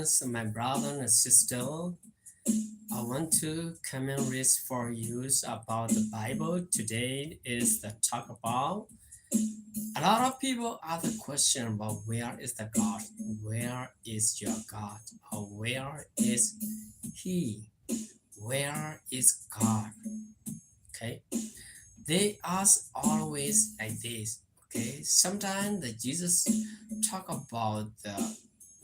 Bless my brother and sister. I want to comment this for you about the Bible. Today is the talk about a lot of people ask the question about where is the God? Where is your God? Or where is he? Where is God? Okay. They ask always like this. Okay. Sometimes the Jesus talk about the,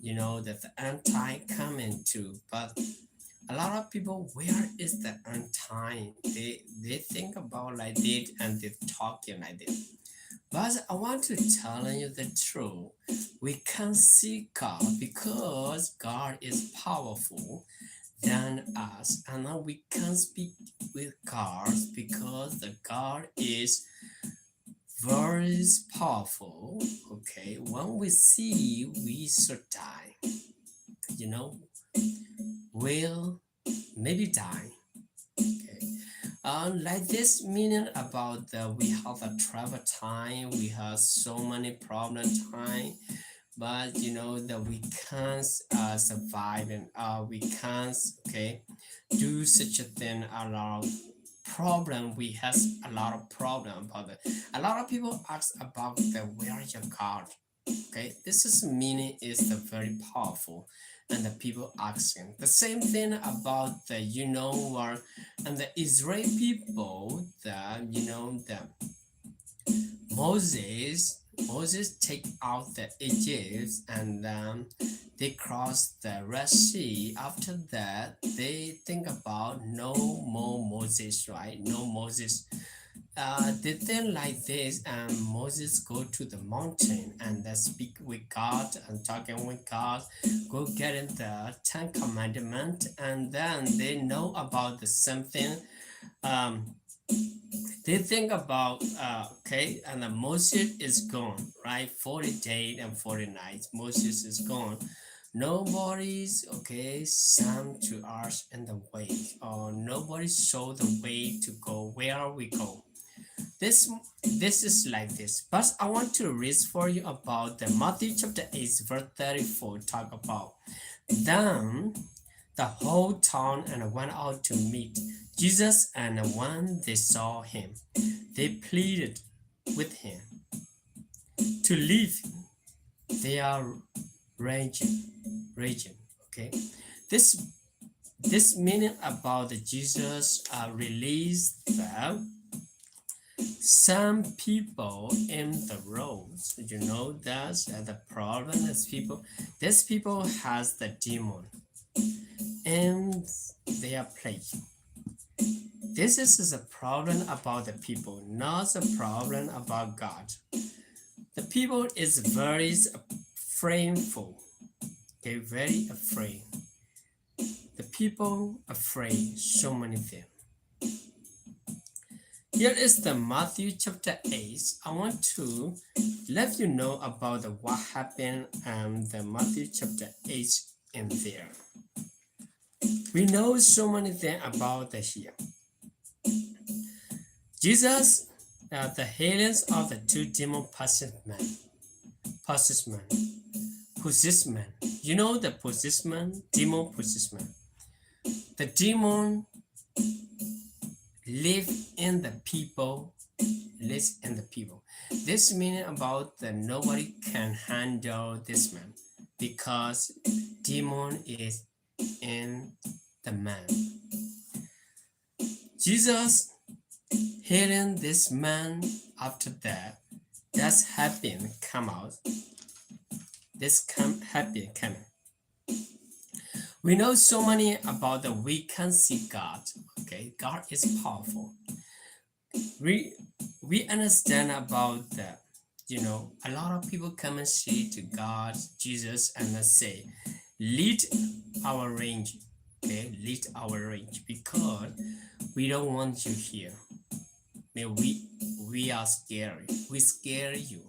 you know, the, the end time coming too, but a lot of people, where is the end time? They they think about like this and they talking like this. But I want to tell you the truth. We can't see God because God is powerful than us, and then we can't speak with God because the God is very powerful. Okay, when we see, we should die. You know, will maybe die. Okay. Um, like this meaning about that we have a travel time, we have so many problem time, but you know that we can't uh, survive and uh, we can't, okay, do such a thing. A lot of problem, we have a lot of problem about it. A lot of people ask about the where your God. Okay, this is meaning is the very powerful, and the people asking the same thing about the, you know, war, and the Israel people, the, you know, the Moses, Moses take out the Egypt, and um, they cross the Red Sea. After that, they think about no more Moses, right? No Moses. Uh, they think like this, and Moses go to the mountain and then speak with God and talking with God, go getting the Ten Commandment, and then they know about the something. Um, they think about uh, okay, and then Moses is gone, right? Forty days and forty nights, Moses is gone. Nobody's, okay, some to us in the way, or nobody show the way to go where we go. This this is like this, but I want to read for you about the Matthew chapter eight, verse thirty-four. Talk about then the whole town and went out to meet Jesus, and when they saw him, they pleaded with him to leave their region. Region. Okay, this this meaning about the Jesus uh, released the some people in the roads. You know that uh, the problem is people. This people has the demon in their place. This is a problem about the people, not a problem about God. The people is very afraidful. Okay, very afraid. The people afraid so many things. Here is the Matthew chapter eight. I want to let you know about the, what happened in the Matthew chapter eight in there. We know so many things about the here. Jesus, uh, the healings of the two demon possessed men. Possessed men. Possessed men. You know the possessed men? Demon possessed men. The demon live in the people, lives in the people. This meaning about that nobody can handle this man because demon is in the man. Jesus healing this man after that, that's happen come out. This come happen coming. We know so many about that we can see God. Okay, God is powerful. We we understand about that. You know, a lot of people come and say to God, Jesus, and they say, "Lead our range, okay? Lead our range because we don't want you here. Man, we we are scary. We scare you."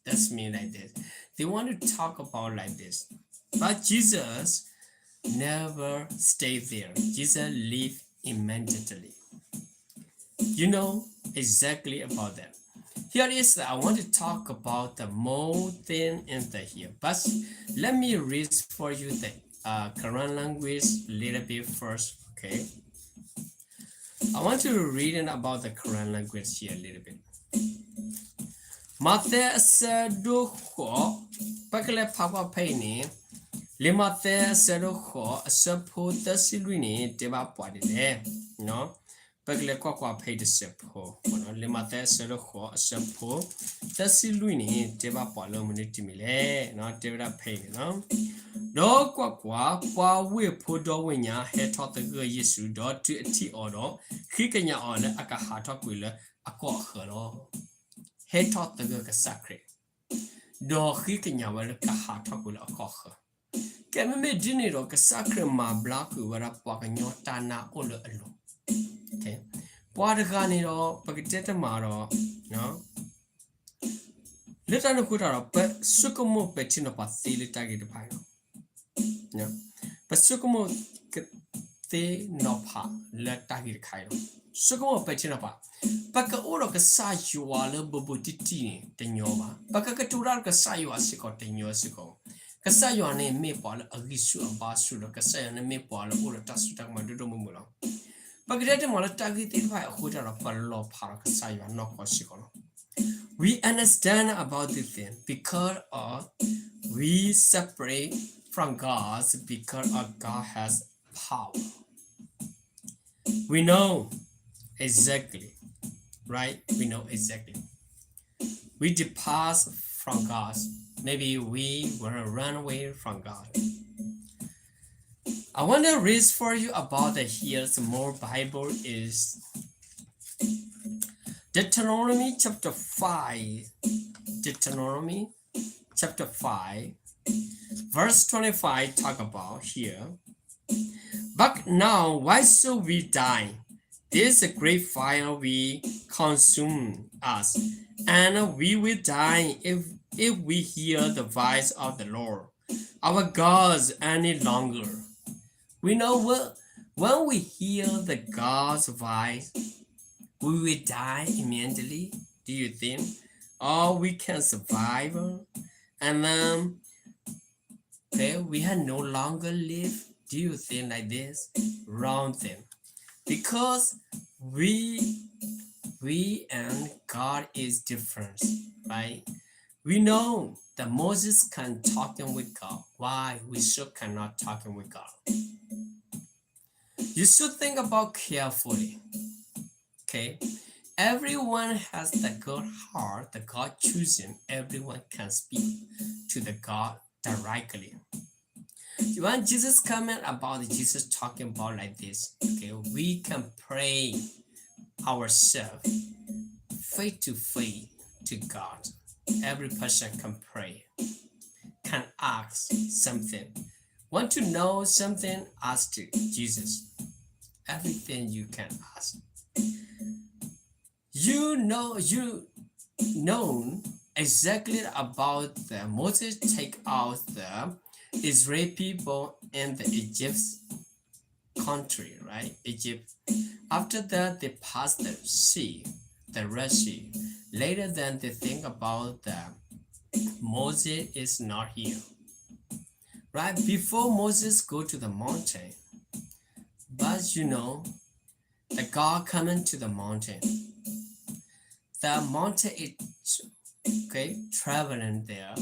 That's mean like this. They want to talk about like this, but Jesus never stay there. Jesus leave immediately. You know exactly about that. Here is I want to talk about the more thing in the here, but let me read for you the uh, Karen language a little bit first, okay? I want to read about the Karen language here a little bit. မးသဲအဆၢဒိၣ်ဃိး, ပကလဲၤဖးကွၢ်ဖဲအံၤန့ၣ်, လံာ်မးသဲအဆၢဒိၣ်ဃိး အဆၢဖိသၢဆံလွံၢ်န့ၣ် တဲဘၣ်ပှၤဒ်လဲၣ်. ပကလဲၤကွၢ်ကွၢ်ဖဲအံၤတစဲးဖိ, လံာ်မးသဲအဆၢဒိၣ်ဃိး အဆၢဖိသၢဆံလွံၢ်န့ၣ် တဲဘၣ်ပှၤလၢမနုၤတမံၤလဲၣ်, တဲဝဲဒၣ်ဖဲအံၤန့ၣ်လီၤ. ဒီးကွၢ်ကွၢ်, ပှၤဝ့ၢ်ဖိဒီဝ့ၢ်ညါဟဲထီၣ်သဂၢၢ်ယ့ၣ်ၡူး, ဒီးတုၤအထံၣ်အီၤဒီး ဃ့ကညးအီၤလၢအကဟးထီၣ်ကွံာ်လၢအကီၢ်အဃၢၤလီၤ. ဟဲထီၣ်သဂၢၢ်ကစၢ်ခရံာ်, ဒီးဃ့ကညးဝဲလၢကဟးထီၣ်ကွံာ်လၢအကီၢ်အဃၢၤ. ကဲ မ့မ့ၢ်ဒ်န့ၣ်ဒီး ကစၢ်ခရံာ်မၤဘျါကွံာ်ဝဲဒၣ်ပှၤကညီတၢ်နာ်အိၣ်လၢအလိၤ, ပှၤတဂၤန့ၣ်ဒီး ပကတဲတမံၤဒီး လၢတၢ်န့ၣ်အဃိတၢ်ဒီး ပဆိကမိၣ်ပဲာ်ထံနီၤဖးသ့လၢတၢ်ဂ့ၢ်တဖၣ်အံၤလီၤ. ပဆိကမိၣ်သ့နီၤဖးလၢတၢ်ဂ့ၢ်တခါအံၤလီၤ. ဆိကမိၣ်ပဲာ်ထံနီၤဖး, ပကအိၣ်ဒီးကစၢ်ယွၤလၢဘူးဘူးတံၢ်တံၢ်န့ၣ် တညီဘၣ်. ပကကတိၤတၢ်ဒီးကစၢ်ယွၤစ့ၢ်ကီး တညီစ့ၢ်ကီး. ကစၢ်ယွၤန့ၣ်မ့ၢ်ပှၤလၢအဂံၢ်ဆူၣ်အဘါဆူၣ်ဒီး ကစၢ်ယွၤန့ၣ်မ့ၢ်ပှၤလၢအိၣ်ဒီးတၢ်စိတၢ်ကမီၤဒိၣ်ဒိၣ်မုၢ်မုၢ်လီၤ. ပကတဲတမံၤလၢတၢ်ဂ့ၢ်သ့ၣ်တဖၣ်အံၤအဃိတၢ်ဒီး ပလီၤဖးဒီးကစၢ်ယွၤနီၢ်ကီၢ်စ့ၢ်ကီးလီၤ. We understand about this thing because of we separate from God because of God has power. We know exactly, right? We know exactly. We depart from God. Maybe we wanna run away from God. I want to read for you about the here some more Bible is Deuteronomy chapter five. Deuteronomy chapter five, verse twenty-five talk about here. But now, why should we die? This great fire will consume us, and we will die if, if we hear the voice of the Lord, our God, any longer. We know when, when we hear the God's voice, we will die immediately, do you think? Or we can survive? And then, okay, we have no longer live. Do you think like this? Wrong thing. Because we, we and God is different, right? We know that Moses can talking with God. Why we should cannot talking with God? You should think about carefully. Okay? Everyone has the good heart, the God chosen. Everyone can speak to the God directly. When Jesus comment about Jesus talking about like this, okay, we can pray ourselves face to face to God. Every person can pray, can ask something. Want to know something, ask to Jesus. Everything you can ask. You know, you know exactly about the Moses take out the Israel people in the Egypt country, right? Egypt. After that, they passed the sea, the Red Sea. Later, then they think about the Moses is not here. Right before Moses go to the mountain, but you know, the God coming to the mountain. The mountain is, okay, traveling there,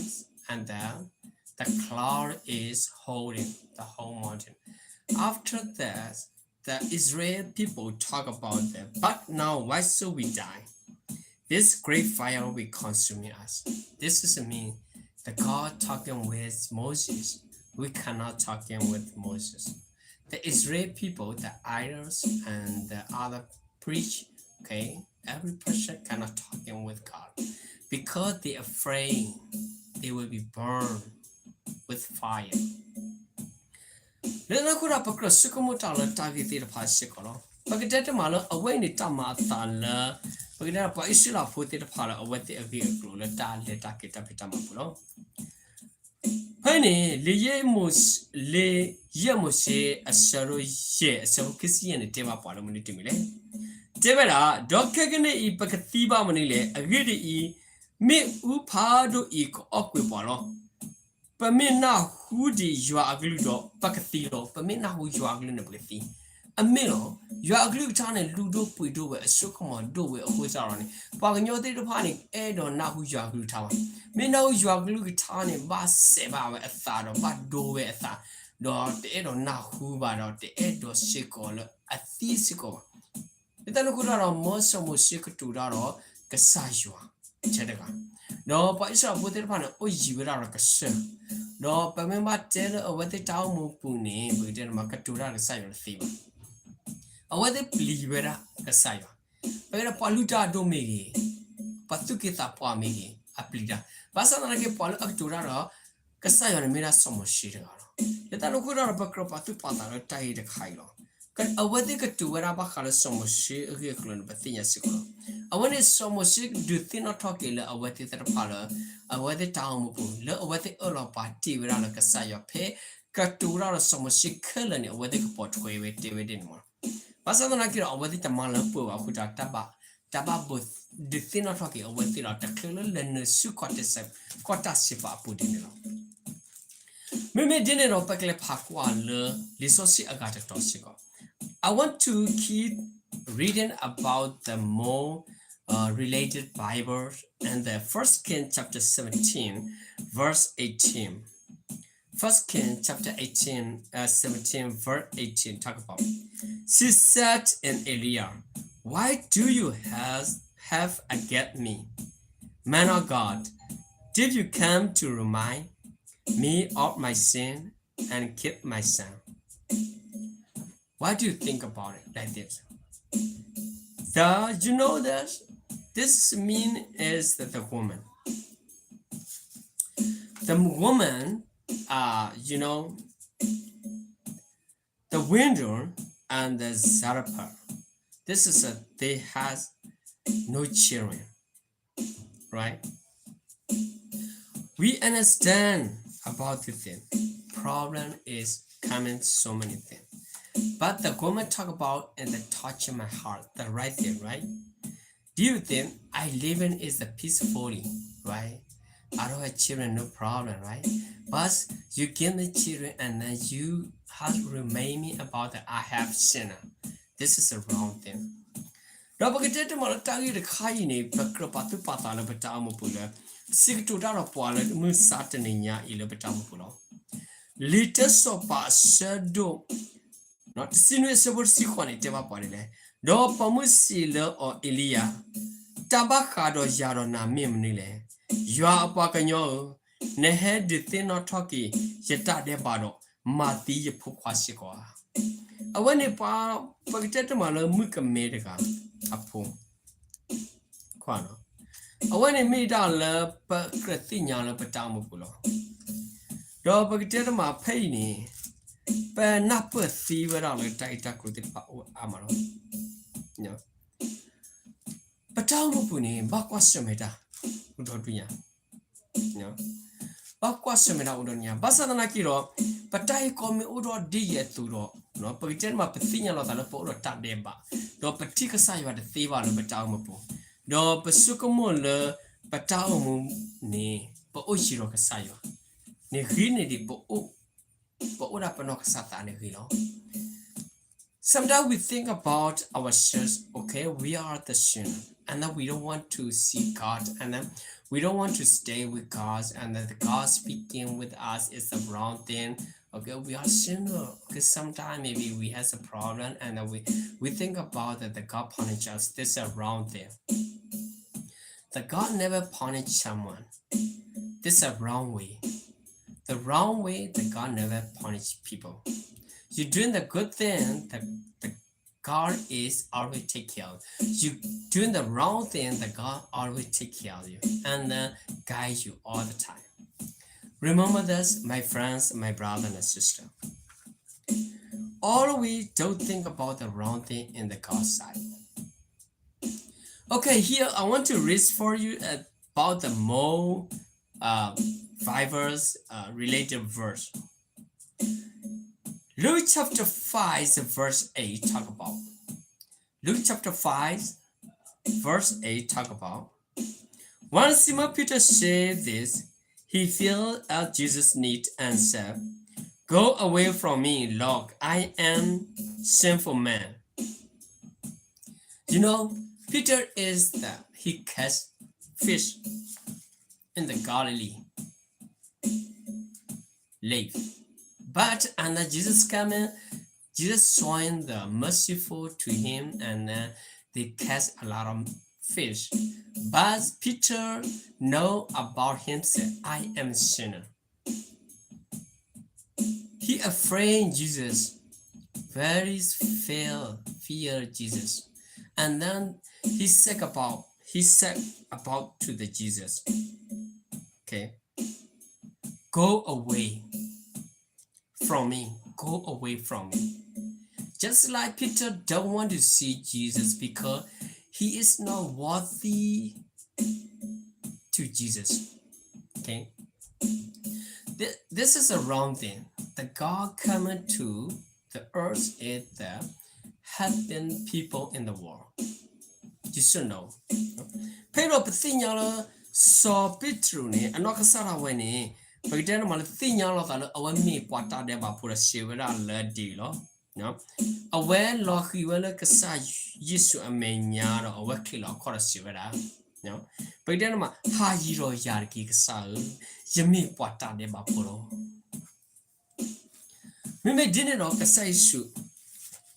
and then the cloud is holding the whole mountain. After that, the Israel people talk about that. But now, why should we die? This great fire will consuming us. This is me, the God talking with Moses. We cannot talking with Moses. The Israel people, the idols, and the other priest, okay, every person cannot talking with God because they afraid they will be burned with fire. လၢနခိၣ်ဒီး ပကြၢးဆိကမိၣ်တၢ်လၢတၢ်ဂ့ၢ်သ့ၣ်တဖၣ်စ့ၢ်ကီးလီၤ. ပကတဲတမံၤလၢအဝဲအံၤန့ၣ် တၢ်မၤအသးလၢ ပကတဲပှၤအံၣ်စရ့လးဖိသ့ၣ်တဖၣ်လၢ အဝဲသ့ၣ်အဂ့ၢ်အကျိၤလၢတၢ်လဲၤတၢ်က့ၤတၢ်ဖံးတၢ်မၤပူၤလီၤ. ဖဲန့ၣ် လံာ်ယဲၢ်မိၤၡ့ လံာ်ယဲၢ်မိၤၡ့အဆၢဒိၣ်ယဲၢ် အဆၢဖိခံဆံယဲၢ်န့ၣ် တဲဘၣ်ပှၤလၢမနုၤတမံၤလဲၣ်. တဲဝဲဒၣ်, ဒီးခဲကနံၣ်အံၤ ပကသံဘၣ်မနုၤလဲၣ်. အဂ့ၢ်ဒ်အံၤ, မ့ၣ်အူဖးဒိၣ်အံၤ ကအီၣ်ကွံာ်ပှၤလီၤ. ပမ့ၢ်နၢ်ဟူဒံးယွၤအကလုၢ်ဒီး ပကသံလီၤ. ပမ့ၢ်နၢ်ဟူယွၤအကလုၢ်န့ၣ် ပကသံ. အမ့ၢ်လီၤ. ယွၤအကလုၢ်ကထါန့ၣ် လူၤဒိၣ်ပှ့ၤဒိၣ်ဝဲ အစိကမီၤဒိၣ်ဝဲအဃိသတးဒီးန့ၣ် ပှၤကညီသ့ၣ်တဖၣ်န့ၣ် အဲၣ်ဒိးနၢ်ဟူယွၤအကလုၢ်ကထါဘၣ်. မ့ၢ်နၢ်ဟူယွၤအကလုၢ်ကထါန့ၣ် ဘၣ်စဲးဘၣ်ဝဲအသးဒီး ဘၣ်ဒိဝဲအသး, ဒီးတအဲၣ်ဒိးနၢ်ဟူဘၣ်ဒီး တအဲၣ်ဒိးစ့ၢ်ကီးလၢအသံစ့ၢ်ကီးဘၣ်. လၢတၢ်န့ၣ်အဃိဒီး မ်စီၤမိၤၡ့ကတိၤတၢ်ဒီးကစၢ်ယွၤထဲတဂၤ, ဒီးပှၤအံၣ်စရ့လးဖိသ့ၣ်တဖၣ်န့ၣ် အိၣ်ယံၤဝဲဒၣ်ဒီးကစၢ်, ဒီးပမ့ၢ်ဘၣ်တဲလၢအဝဲသ့ၣ်တၢ်အိၣ်မူပူၤန့ၣ် ပကတဲန့ၣ်မး ကတိၤတၢ်ဒီးကစၢ်ယွၤတသ့ဘၣ်. အဝဲသ့ၣ်ပျံၤဝဲဒၣ်ကစၢ်ယွၤ, ပကတဲပှၤလုၢ်တၢ်အဒိၣ်မ့ၢ်ဂ့ၤ, ပှၤသူၣ်က့သးပှၢ်မ့ၢ်ဂ့ၤ, အပျံၤတၢ်. ဘၣ်ဆၣ်သနာ်က့ ပှၤလၢအကတိၤတၢ်ဒီး ကစၢ်ယွၤန့ၣ်မ့ၢ်ဒၣ်စီၤမိၤၡ့တဂၤလီၤ. လၢတၢ်န့ၣ်အဃိဒီး ပကြၢးပာ်သူၣ်ပာ်သးလၢတၢ်ဂ့ၢ်တခါအံၤလီၤ. အဝဲသ့ၣ်ကတိၤဝဲဒၣ်ဘၣ်ဃးလၢစီၤမိၤၡ့အဂ့ၢ်အကျိၤန့ၣ် ပသ့ၣ်ညါစ့ၢ်ကီးလီၤ. အဝဲန့ၣ်စီၤမိၤၡ့ဒုးသ့ၣ်နီၣ်ထီၣ်က့ၤလၢအဝဲသ့ၣ်သ့ၣ်တဖၣ်လၢ အဝဲသ့ၣ်တၢ်အိၣ်မူပူၤ လၢအဝဲသ့ၣ်အၢၣ်လီၤပာ်တ့ၢ်ဝဲဒၣ်လၢကစၢ်ယွၤဖဲ ကတိၤဝဲဒၣ်ဒီးစီၤမိၤၡ့ခဲလၢာ်န့ၣ် အဝဲသ့ၣ်ကပိာ်ထွဲဝဲတဲဝဲဒ်န့ၣ်မး. ဘၣ်ဆၣ်သနာ်က့ဒီး အဝဲသ့ၣ်တမၤလၢပှဲၤဘၣ်အဃိဒီး တၢ်ဘၣ် တၢ်ဘၣ်ဘိးဒုးသ့ၣ်နီၣ်ထီၣ်က့ၤအဝဲသ့ၣ်ဒီး တချုးလၢလဲၤနုာ်ဆူ ကီၢ်တၢ်စံးပာ်အပူၤဒ်န့ၣ်လီၤ. မ့မ့ၢ်ဒ်န့ၣ်ဒီး ပကလဲၤဖးကွၢ်လၢ လံာ်စီဆှံအဂၤတတီၤစ့ၢ်ကီး. I want to keep reading about the more uh, related Bible and the First King chapter seventeen, verse eighteen. First King chapter eighteen, uh, seventeen, verse eighteen talk about. She said in Elijah, "Why do you have, have against me, man of God? Did you come to remind me of my sin and keep my son?" Why do you think about it like this? The, you know that this mean is the, the woman. The woman, uh, you know, the window and the Zarephath. This is a, they has no children, right? We understand about the thing. Problem is coming so many things. But the woman talk about and the touch in my heart, the right thing, right? Do you think I living is the peacefully, right? I don't have children, no problem, right? But you give me children and then you have remind me about that I have sinner. This is a wrong thing. ဒီးပကတဲတမံၤလၢတၢ်ဂ့ၢ်တခါအံၤန့ၣ် ပကြၢးပာ်သူၣ်ပာ်သးလၢပတၢ်အိၣ်မူပူၤလၢ စံးကတိၤတၢ်ဒီးပှၤလၢမုၢ်မဆါတနံၤညါအံၤလၢပတၢ်အိၣ်မူပူၤလီၤ. လံာ်တၢစီၤပၤအဆၢဒိၣ် တဆံနွံအဆၢဖိတဆံဃိးန့ၣ် တဲဘၣ်ပှၤဒ်လဲၣ်, ဒီးပိာ်မုၣ်စံးလၢအီၤ အ့လံယၤ, တၢ်ဘၣ်ဃးဒီးယၤဒီးနၤမ့ၢ်မနုၤလဲၣ်. ယွၤအပှၤကညီဧၢ, နဟဲဒုးသ့ၣ်နီၣ်ထီၣ်က့ၤယတၢ်ဒဲးဘးဒီး မၤသံယဖိခွါစ့ၢ်ကီးဧါ. အဝဲန့ၣ်ပှၤ ပကတဲတမံၤလၢမုၣ်ကမဲတဂၤအဖိ ခွါနီၤ, အဝဲန့ၣ်မ့ၢ်ဒၣ်လၢပကြၢးသ့ၣ်ညါလၢပတၢ်အိၣ်မူပူၤလီၤ. ဒီးပကတဲတမံၤဖဲအံၤန့ၣ် ပနၢ်ပၢၢ်သံဝဲဒၣ်လၢတၢ်ဂ့ၢ်တၢ်ကျိၤသ့ၣ်တဖၣ်အိၣ်အါမးလီၤ. ပတၢ်အိၣ်မူပူၤန့ၣ် ဘၣ်ကွၢ်ဆၢၣ်မဲာ်တၢ် အိၣ်ဒီဒူၣ်ညါ ဘၣ်ကွၢ်ဆၢၣ်မဲာ်တၢ်အိၣ်ဒီဒူၣ်ညါ, ဘၣ်ဆၣ်သနာ်က့ဒီး ပတၢ်ဂ့ၢ်ကီမ့ၢ်အိၣ်ဒီးဒ်အံၤအသိးဒီး ပကတဲတမံၤ ပသ့ၣ်ညါလီၤသးလၢပအိၣ်ဒီးတၢ်ဒဲးဘး, ဒီးပထံၣ်ကစၢ်ယွၤတသ့ဘၣ်လၢပတၢ်အိၣ်မူပူၤ, ဒီးပဆိကမိၣ်လၢပတၢ်အိၣ်မူန့ၣ် ပအိၣ်ယံၤဒီးကစၢ်ယွၤန့ၣ်ဂ့ၤန့ၣ်ဒံး ပအိၣ်ဒၣ်ပနီၢ်ကစၢ်သးန့ၣ်ဂ့ၤလီၤ. Sometimes we think about ourselves, okay, we are the sinner, and then we don't want to see God, and then we don't want to stay with God, and then the God speaking with us is the wrong thing. Okay, we are sinner. Okay, sometimes maybe we have a problem, and then we, we think about that the God punish us. This is a wrong thing. The God never punish someone. This is a wrong way. The wrong way, the God never punish people. You doing the good thing, the, the God is always take care of you. You doing the wrong thing, the God always take care of you and uh, guide you all the time. Remember this, my friends, my brother and sister. Always don't think about the wrong thing in the God's side. Okay, here I want to read for you about the more uh, Bibles uh, related verse. Luke chapter five, verse eight talk about. Luke chapter five, verse eight talk about. When Simon Peter said this, He felt at Jesus' need and said, "Go away from me, Lord, I am sinful man." You know, Peter is the, he catch fish in the Galilee lake. But and then Jesus coming, Jesus showing the merciful to him, and then they catch a lot of fish. But Peter know about himself, "I am a sinner." He afraid Jesus, very fear, fear Jesus. And then he said about, he said about to the Jesus, okay, "Go away from me, go away from me." Just like Peter don't want to see Jesus because he is not worthy to Jesus. Okay? Thi- This is a wrong thing. The God coming to the earth is the helping people in the world. You should know. ဖဲဒီးပသ့ၣ်ညါလၢ စီၤပ့းတရူးန့ၣ် အနီၢ်ကစၢ်ဒၣ်ဝဲန့ၣ် ပကတဲန့ၣ်မးလၢသ့ၣ်ညါလီၤသးလၢ အဝဲမ့ၢ်ပှၤတၢ်ဒဲးဘးဖိဒီးစံးဝဲဒၣ်လၢဒ်အံၤလီၤ. အဝဲလီၤဃံၤဝဲလၢကစၢ်ယ့ၣ်ၡူးအမဲာ်ညါဒီး အဝဲချ့လီၤအခီၣ်ဒီးစံးဝဲဒၣ်, ပကတဲန့ၣ်မး ဟးယံၤဒီးယၤတက့ၢ် ကစၢ်ဧၢ, ယမ့ၢ်ပှၤတၢ်ဒဲးဘးဖိလီၤ. မ့မ့ၢ်ဒ်န့ၣ်ဒီးကစၢ်ယ့ၣ်ၡူး,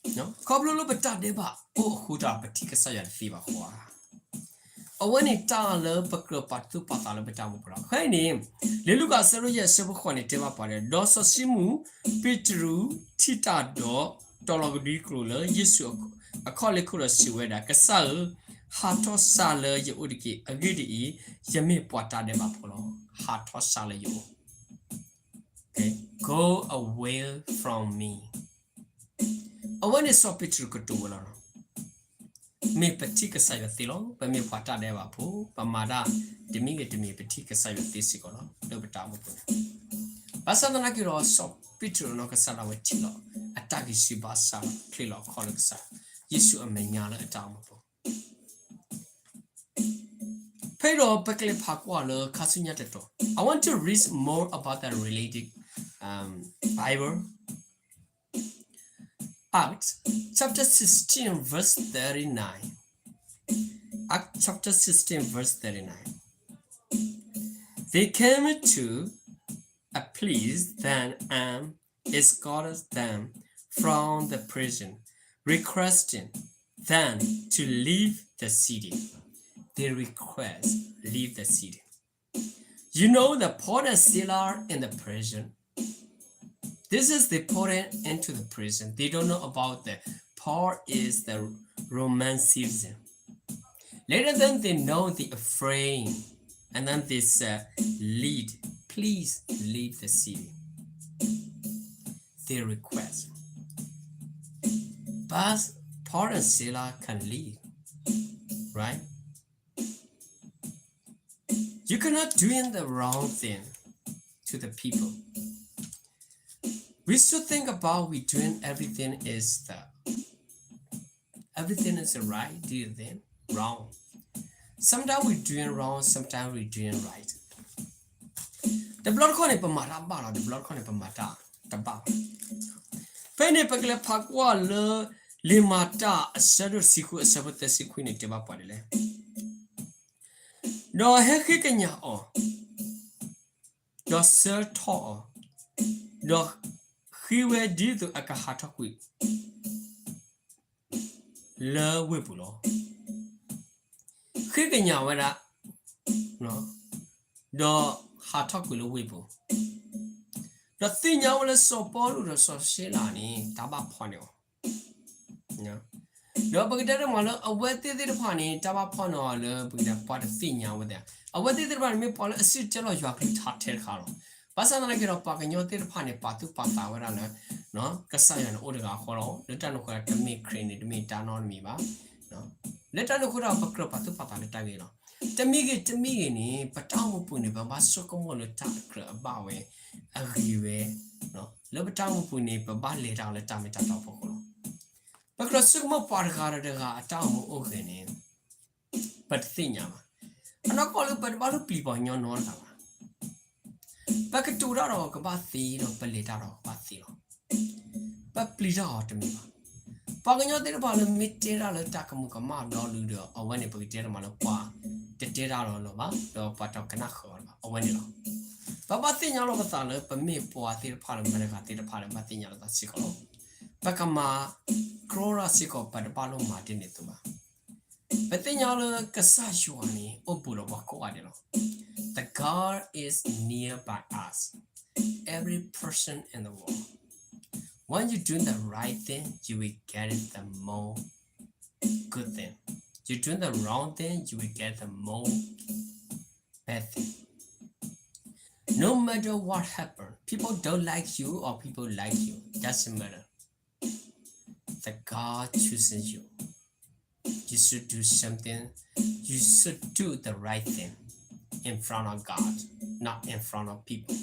ခီဖျိလၢပတၢ်ဒဲးဘးအိၣ်အဃိတၢ် ပထံၣ်ကစၢ်ယွၤတသ့ဘၣ်ဃိဧါ. အဝဲန့ၣ်တၢ်လၢပကြၢးပာ်သူၣ်ပာ်သးလၢပတၢ်အိၣ်မူပူၤလီၤ. ခဲအံၤန့ၣ် လံာ်လူၤကၣ်အဆၢဒိၣ်ယဲၢ်အဆၢဖိဃိးန့ၣ်တဲဘၣ်ပှၤဒီး, ဒီးစီၤၡံမုၣ်ပ့းတရူးထံၣ်တၢ်ဒီး တီၤလီၤကဒွံကျိာ်လၢယ့ၣ်ၡူးအခီၣ်လ့ၢ်ခိၣ်ဒီးစံးဝဲဒၣ်, ကစၢ်ဧၢ, ဟးထီၣ်စၢ်လၢယအိၣ်တက့ၢ်. အဂ့ၢ်ဒ်အံၤ, ယမ့ၢ်ပှၤတၢ်ဒဲးဘးဖိလီၤ. ဟးထီၣ်စၢ်လၢယအိၣ် Okay, go away from me. အဝဲန့ၣ်စီၤပ့းတရူးကတိၤဝဲလီၤ. မ့ၢ်ပထံၣ်ကစၢ်ယွၤသ့လီၤ. ပမ့ၢ်ပှၤတၢ်ဒဲးဘးဖိ, ပမၤတၢ်တမံၤဂ့ၤတမံၤ ပထံၣ်ကစၢ်ယွၤသ့စ့ၢ်ကီးလီၤ လၢပတၢ်အိၣ်မူပူၤန့ၣ်. ဘၣ်ဆၣ်သနာ်က့ဒီး စီၤပ့းတရူးနီၢ်ကစၢ်ဒၣ်ဝဲထံၣ်လီၤ အတၢ်ဂံၢ်စၢ်ဘါစၢ် ချ့လီၤအခီၣ်လၢကစၢ်ယ့ၣ်ၡူးအမဲာ်ညါလၢအတၢ်အိၣ်မူပူၤ ဖဲဒီးပကလဲၤဖးကွၢ်လၢခါဆူညါတတီၤ, I want to read more about the related, um, Bible. Acts chapter sixteen, verse thirty-nine. Acts chapter sixteen, verse thirty-nine. They came to a place then and escorted them from the prison, requesting them to leave the city. They request, leave the city. You know the Paul and Sila in the prison. This is they put it into the prison. They don't know about the Paul is the Roman citizen. Later then they know they afraid. And then they said, leave, please leave the city. They request. But Paul and Sila can leave, right? You cannot doing the wrong thing to the people. We should think about we doing everything is the, everything is the right, do you think? Wrong. Sometimes we doing wrong, sometimes we doing right. တဘျီတခီၣ်န့ၣ် ပမၤတၢ်ဘၣ်လီၤ, တဘျီတခီၣ်န့ၣ် ပမၤတၢ်တဘၣ်ဘၣ်. ဖဲန့ၣ် ပကလဲၤဖးကွၢ်လၢ လံာ်မၤတၢ်အဆၢဒိၣ်တဆံဃုအဆၢဖိသၢဆံခွံန့ၣ် တဲဘၣ်ပှၤဒ်လဲၣ်. ဒီးဟဲဃ့ကညးအီၤ, ဒီးဆှၢထီၣ်အီၤ, ဒီးဃ့ဝဲဒ်သိးအကဟးထီၣ်ကွံာ် လၢဝ့ၢ်ပူၤလီၤ. ဃ့ကညးဝဲဒၣ်, ဒီးဟးထီၣ်ကွံာ်လၢဝ့ၢ်ပူၤ, ဒီးသ့ၣ်ညါဝဲလၢစီၤပီလူးဒီးစီၤၡံလးန့ၣ် တၢ်ဘၣ်ဖီၣ်န့ၢ်အီၤ ဒီးပကတဲတမးလၢအဝဲသ့ၣ်သ့ၣ်တဖၣ်န့ၣ် တၢ်ဘၣ်ဖီၣ်န့ၢ်အီၤလၢပကတဲပှၤတသ့ၣ်ညါဝဲသ့ၣ်, အဝဲသ့ၣ်သ့ၣ်တဖၣ်န့ၣ် မ့ၢ်ပှၤလၢအစံၣ်တဲၤတဲလီၤယွၤကလုၢ်ကထါထဲတခါလီၤ. ဘၣ်ဆၣ်သနာ်က့ဒီး ပှၤကညီသ့ၣ်တဖၣ်န့ၣ် ပာ်သူၣ်ပာ်သးဝဲဒၣ်လၢ ကစၢ်ယွၤန့ၣ်အိၣ်တဂၤဃီလီၤ. လၢတၢ်န့ၣ်အဃိဒီး တမ့ၢ်ခရံာ်န့ၣ် တမ့ၢ်တၢ်နီတမံၤဘၣ်. လၢတၢ်န့ၣ်အဃိဒီး ပကြၢးပာ်သူၣ်ပာ်သးလၢတၢ်ဂ့ၤလီၤ. တမံၤဂ့ၤတမံၤဂ့ၤန့ၣ် ပတၢ်အိၣ်မူပူၤန့ၣ် ပဘၣ်ဆိကမိၣ်လၢတၢ်အကြၢးအဘၣ်ဝဲ အဂ့ၤဝဲ, လၢပတၢ်အိၣ်မူပူၤန့ၣ် ပဘၣ်လဲၤတၢ်လၢတၢ်မ့ၢ်တၢ်တီအဖီခိၣ်လီၤ. ပကြၢးဆိကမိၣ်ပှၤတဂၤဒီးတဂၤအတၢ်အိၣ်မူအိၣ်ဂဲၤန့ၣ် ပတသ့ၣ်ညါဘၣ်. အနီၢ်ကီၢ်လၢပတဘၣ်လၢပျံၤပှၤကညီနီတဂၤဘၣ်. ပကတိၤတၢ်ဒီးကဘၣ်သ့ဒီး ပလဲၤတၢ်ဒီးကဘၣ်သ့လီၤ. ပပျံၤတၢ်အီၤတမ့ၢ်ဘၣ်. ပှၤကညီသ့ၣ်တဖၣ်လၢမ့ၢ်တဲတၢ်လၢတၢ်ကမူၤကမၣ်ဒီးလူဒီး အဝဲန့ၣ် ပကတဲတမးလၢပှၤတတဲတၢ်လီၤလၢၤဘၣ်, ဒီးပှၤတကနၣ်ဃုာ်အီၤလၢၤဘၣ်, အဝဲန့ၣ်လီၤ. ပဘၣ်သ့ၣ်ညါလီၤပသးလၢပမ့ၢ်ပှၤသ့ၣ်တဖၣ်လၢမတၤတဂၤသ့ၣ်တဖၣ်လၢဘၣ်သ့ၣ်ညါလီၤသးစ့ၢ်ကီးလီၤ. ပကမၤကြၢးတၢ်စ့ၢ်ကီး ပတဘၣ်လိၣ်မၤဒ်န့ၣ်အသိးဘၣ်. ပသ့ၣ်ညါလၢကစၢ်ယွၤန့ၣ် အိၣ်ဘူးဒီးပှၤကိးဂၤဒဲးလီၤ. The God is nearby us, every person in the world. When you do the right thing, you will get it the more good thing. You do the wrong thing, you will get the more bad thing. No matter what happened, people don't like you or people like you, doesn't matter. The God chooses you. You should do something. You should do the right thing in front of God, not in front of people.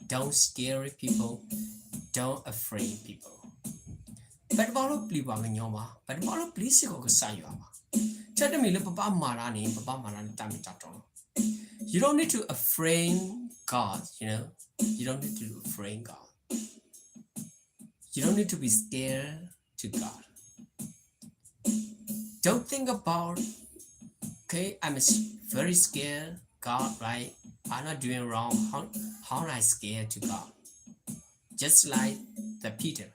Don't scare people. Don't afraid people. ပတဘၣ်လိၣ်ပျံၤပှၤကညီဘၣ်, ပတဘၣ်လိၣ်ပျံၤစ့ၢ်ကီးကစၢ်ယွၤဘၣ်. တၢ်တမံၤလၢပဘၣ်မၤတၢ်န့ၣ် ပဘၣ်မၤတၢ်လၢတၢ်မ့ၢ်တၢ်တီလီၤ. You don't need to afraid God, you know. You don't need to afraid God. You don't need to be scared to God. Don't think about, okay, I'm s- very scared, God, right? I'm not doing wrong. How, how am I scared to God? Just like the Peter,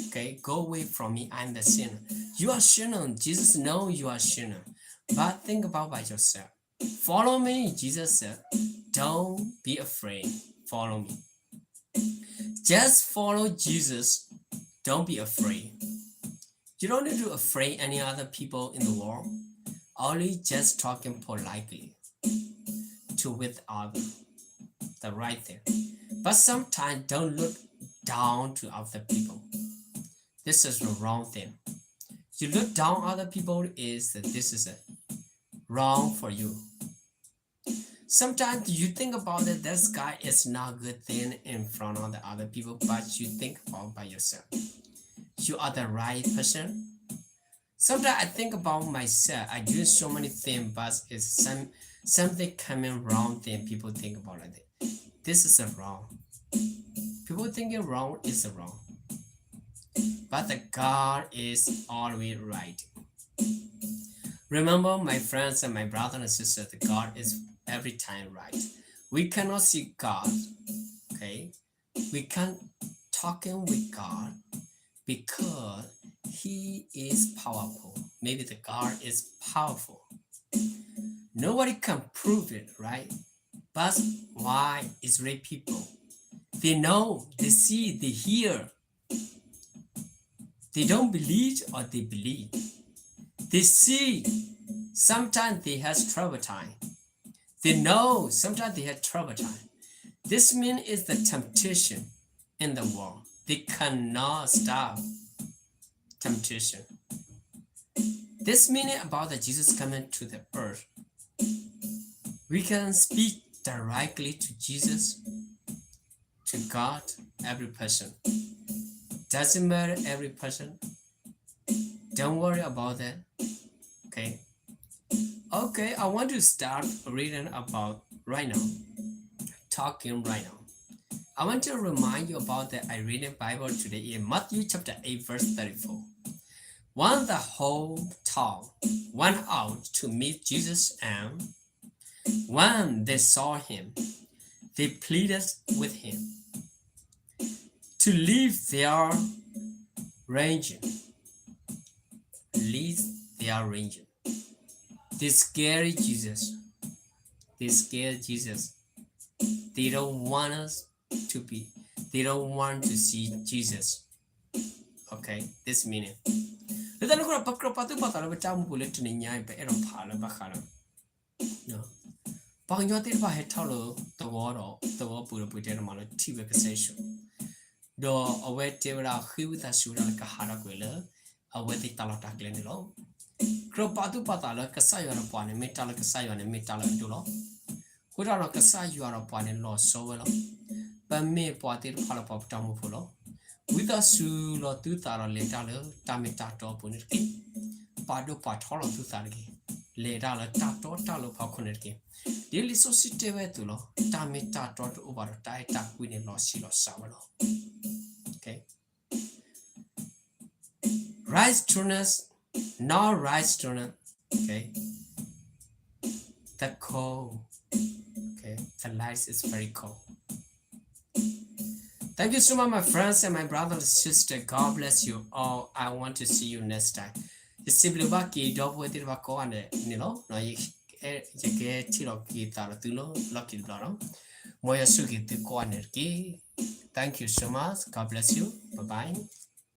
okay, go away from me, I'm the sinner. You are sinner. Jesus know you are sinner. But think about by yourself. Follow me, Jesus said. Don't be afraid. Follow me. Just follow Jesus. Don't be afraid. You don't need to afraid any other people in the world. Only just talking politely to with other, the right thing. But sometimes don't look down to other people. This is the wrong thing. You look down other people is that this is a wrong for you. Sometimes you think about that this guy is not good thing in front of the other people, but you think about by yourself. You are the right person. Sometimes I think about myself. I do so many things, but it's some something coming wrong thing people think about like that. This is a wrong. People thinking wrong is a wrong. But the God is always right. Remember, my friends and my brother and sister, the God is every time right. We cannot see God, okay? We can't talking with God because He is powerful. Maybe the God is powerful. Nobody can prove it, right? But why Israel people? They know, they see, they hear. They don't believe or they believe. They see, sometimes they have trouble time. They know, sometimes they have trouble time. This mean is the temptation in the world. They cannot stop temptation. This meaning about the Jesus coming to the earth. We can speak directly to Jesus, to God, every person. Doesn't matter every person. Don't worry about that. Okay. Okay, I want to start reading about right now. Talking right now. I want to remind you about that I reading Bible today in Matthew chapter eight, verse thirty-four. When the whole town went out to meet Jesus, and when they saw him, they pleaded with him to leave their region. Leave their region. They scare Jesus. They scare Jesus. They don't want us to be. They don't want to see Jesus. Okay, this meaning. လၢတၢ်န့ၣ်အဃိဒီး ပကြၢးပာ်သူၣ်ပာ်သးလၢပတၢ်အိၣ်မူပူၤလၢတနံၤညါအံၤ ပအဲၣ်ဒိးဖးလၢဘၣ်ဃးလၢ ပှၤကညီသ့ၣ်တဖၣ်ဟဲထီၣ်လၢသဝီဒီး သဝီပူၤဒီးပကတဲတမးလၢထံၣ်ဝဲကစၢ်ယ့ၣ်ၡူး, ဒီးအဝဲတဲဝဲဒၣ်ဃ့ဝံသးစူၤဝဲဒၣ်လၢကဟးထီၣ်ကွံာ်လၢ အဝဲသ့ၣ်တၢ်လီၢ်တၢ်ကျဲန့ၣ်လီၤ. ကြၢးပာ်သူၣ်ပာ်သးလၢကစၢ်ယွၤဒီးပှၤန့ၣ် မ့ၢ်တၢ်လၢကစၢ်ယွၤန့ၣ် မ့ၢ်တၢ်လၢအဒိၣ်လီၤ. အဃိတၢ်ဒီးကစၢ်ယွၤဒီးပှၤန့ၣ်လီၤဆီဝဲလီၤ. ပမ့ၢ်ပှၤသ့ၣ်တဖၣ်လၢပှၤပတၢ်မူဖိလီၤ. ဝံသးစူၤလီၤသုသးဒီးလဲၤတၢ်လၢတၢ်မ့ၢ်တၢ်တီအပူၤန့ၣ်တက့ၢ်. ပာ်ဒိၣ်ပာ်ထီလီၤသုသးတက့ၢ်. လဲၤတၢ်လၢတၢ်တီတၢ်လိၤဖီခိၣ်န့ၣ်တက့ၢ်. ဒ်လံာ်စီဆှံတဲဝဲအသိးလီၤ, တၢ်မ့ၢ်တၢ်တီတအိၣ်ဘၣ်ဒီး တၢ်အဲၣ်တၢ်ကွံန့ၣ်လီၤဆံးလီၤစှၤဝဲလီၤ. Okay. Righteousness, not righteousness. Okay. The cold. Okay. The light is very cold. Thank you so much, my friends and my brother and sister. God bless you all. I want to see you next time. ယစံးဘျုးဘၣ်က့ၤ ဒီပုၢ်ဝဲၢ်သ့ၣ်တဖၣ်ကိးဂၤဒဲးန့ၣ်လီၤ. ယကဟဲထံၣ်လိာ်က့ၤသးဒီးသုလၢလီၢ်ခံတဘျီနီၤ. မ်ယွၤဆိၣ်ဂ့ၤသုကိးဂၤဒဲးတက့ၢ်. Thank you so much. God bless you. Bye bye.